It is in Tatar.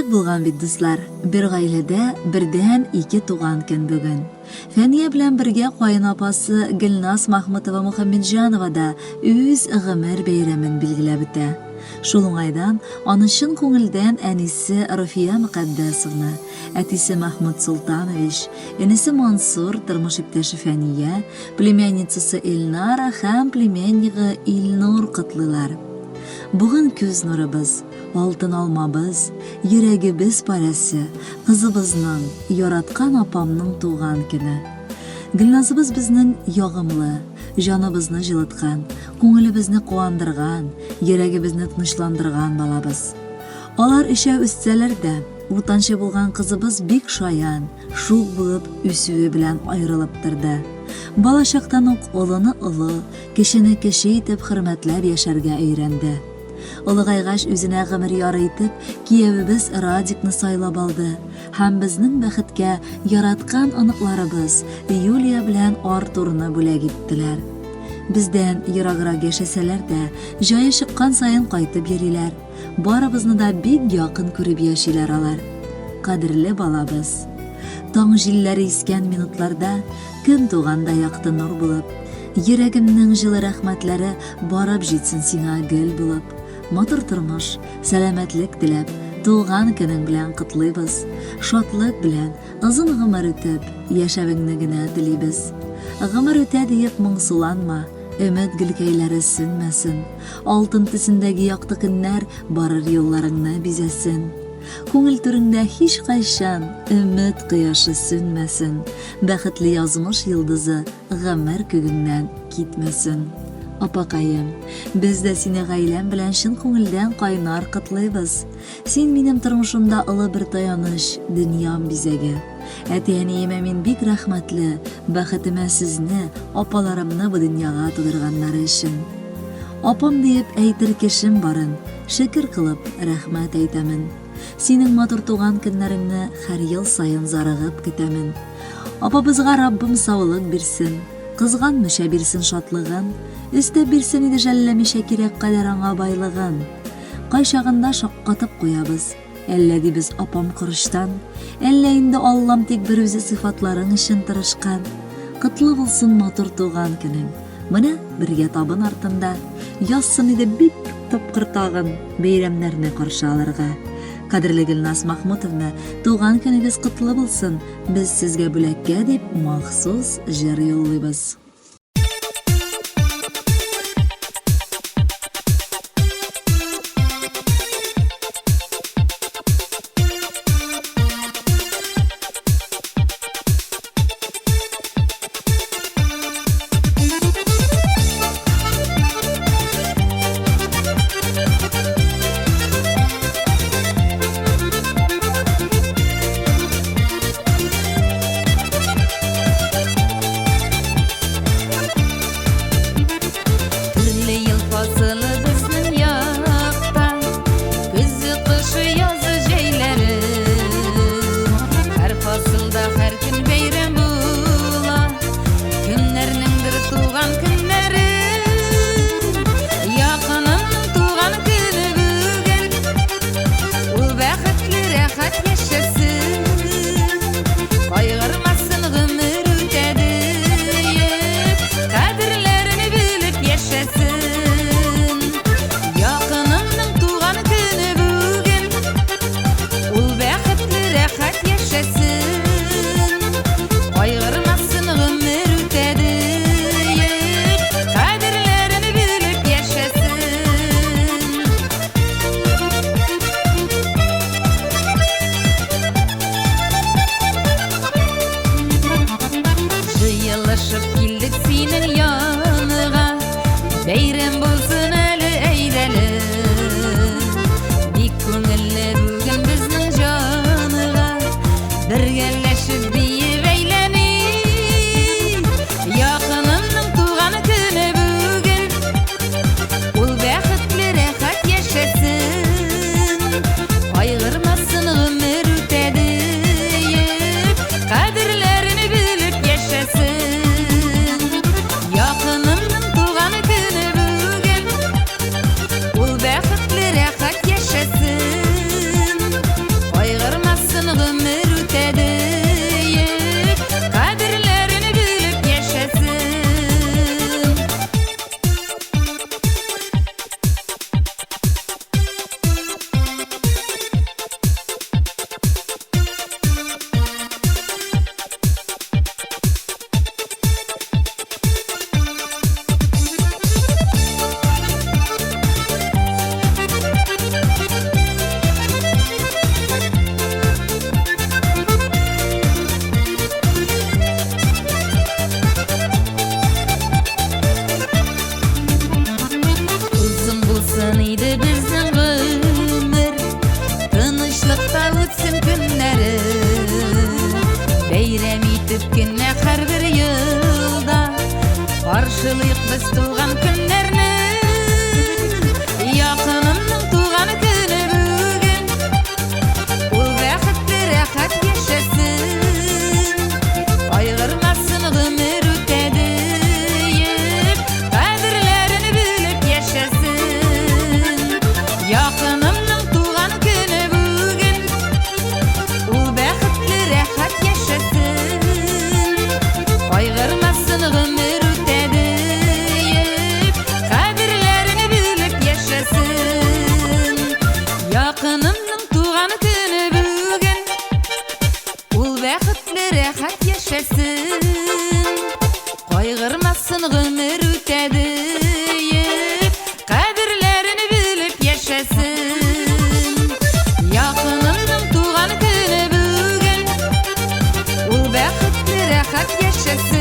Ничек булган бит, дуслар, бер гаиләдә бердән ике туган көн бүген. Фәния белән бергә каенапасы Гөлназ Махмутова Мухаммедҗанова да үз гомер бәйрәмен билгеләп үтә. Шул уңайдан аны чын күңелдән әнисе Руфия Мөкаддәсовна, әтисе Мәхмүт Солтанович, энесе Мансур, тормыш иптәше Фәния, племянницасы Эльнара һәм племяннигы Илнур котлыйлар. Бүген күз нурыбыз, алтын алмабыз, йөрәгебез парәсе, кызыбызның, яраткан апамның туган көне. Гөлназыбыз безнең ягымлы, җаныбызны җылыткан, күңелебезне куандырган, йөрәгебезне тынычландырган балабыз. Алар өчәү үссәләр дә, уртанчы булган кызыбыз бик шаян, шук булып үсүе белән аерылып торды. Балачактан ук олыны олы, кечене кече итеп хөрмәтләп яшәргә өйрәнде. Олыгайгач үзенә гомер яры итеп киявебез Радикны сайлап алды һәм безнең бәхеткә яраткан оныкларыбыз Юлия белән Артурны бүләк иттеләр. Бездән ераграк яшәсәләр дә, җае чыккан саен кайтып йөриләр. Барыбызны да бик якын күреп яшиләр алар. Кадерле балабыз. Таң җилләре искән минутларда, көн туганда якты нур булып, йөрәгемнең җылы рәхмәтләре барып җитсен сиңа гөл булып. Матур тормыш, сәламәтлек теләп, туган көнең белән котлыйбыз. Шатлык белән, озын гомер үтеп, яшәвеңне генә телибез. Гомер үтә диеп моңсуланма, Өмет гөлкәйләре сүнмәсен, Алтын төсендәге якты көннәр Барыр юлларыңны бизәсен. Күңел түреңдә һичкайчан Өмет кояшы сүнмәсен, Бәхетле язмыш йолдызы Гомер күгеңнән китмәсен. Апакаем, без дә сине гаиләм белән чын күңелдән кайнар котлыйбыз. Син минем тормышымда олы бер таяныч, дөньям бизәге. Әти-әниемә мин бик рәхмәтле, бәхетемә сезне, апаларымны бу дөньяга тудырганнары өчен. Апам диеп әйтер кешем барын, шөкер кылып, рәхмәт әйтәмен. Синең матур туган көннәреңне һәр ел саен зарыгып көтәмен. Апабызга Раббым саулык бирсен, кызганмыйча бирсен шатлыгын, өстәп бирсен иде жәлләмичә кирәк кадәр аңа байлыгын. Кайчагында шаккатып куябыз. Әллә дибез апам корычтан, әллә инде Аллам тик берүзе сыйфатларың өчен тырышкан. Котлы булсын матур туган көнең. Менә бергә табын артында язсын иде бик күп тапкыр тагын бәйрәмнәрне каршы алырга. Кадерле Гөлназ Махмутовна, туган көнегез котлы булсын. Без сезгә бүләккә дип махсус җыр юллыйбыз. Бәйрәм итеп кенә һәрбер елда Каршылыйк без туган көннәрне. Якынымның туган көне бүген, Ул бәхетле, рәхәт яшәсен. Кайгырмасын гомер үтә диеп, Кадерләрен белеп яшәсен. Якынымның туган көне бүген, Ул бәхетле, рәхәт яшәсен. Кайгырмасын гомер үтә диеп, Кадерләрен белеп яшәсен. Якынымның туган көне бүген, Ул бәхетле, рәхәт яшәсен. Кайгырмасын гомер үтә диеп, Кадерләрен белеп яшәсен. Якынымның туган көне бүген, Ул бәхетле, рәхәт яшәсен.